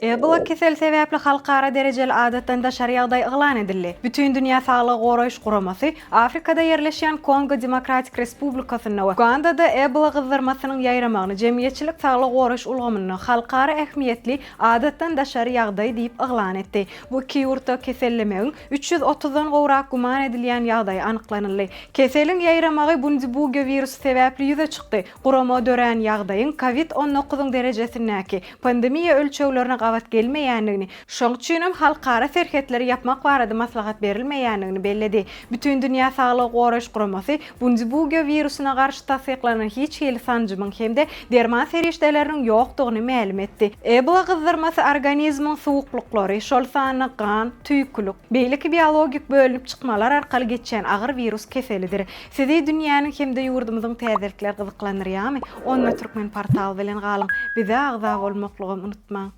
Ebola keseli sebäpli halkara derejeli adatdan daşary ýagdaý yglan edildi. Bütindünýä Saglygy Goraýyş Guramasy Afrikada ýerleşýän Kongo Demokratik Respublikasynda we Ugandada Ebola gyzdyrmasynyň ýaýramagyny jemgyýetçilik saglygy goraýyş ulgamynda halkara ähmiýetli adatdan daşary ýagdaý diýip yglan etdi. Bu iki ýurtda kesellemegiň 330 dan gowrak güman edilýän ýagdaýy anyklanyldy. Keseliň ýaýramagy Bundibugyo wirusy sebäpli ýüze çykdy. Gurama dörän ýagdaýyň Covid 19 yň derejesindäki pandemiýa ölçeglerine gabat gelmeýändigini, şoň üçinem halkara serhetleri ýapmak barada maslahat berilmeýändigini belledi. Bütindünýä Saglygy Goraýyş Guramasy Bundibugyo wirusyna garşy tassyklanan hiç hili sanjymyň hem-de derman serişdeleriniň ýokdugyny mälim etdi. Ebola gyzdyrmasy organizmiň suwuklyklary, şol sanda gan, tüýkülik, beýleki biologik bölünip çykmalar arkaly geçýän agyr wirus keselidir. Sizi dünýäniň hem-de ýurdumyzyň täzelikleri gyzyklandyrýarmy? Onda Türkmenportal bilen galyň! Bize agza bolmaklygam unutmaň!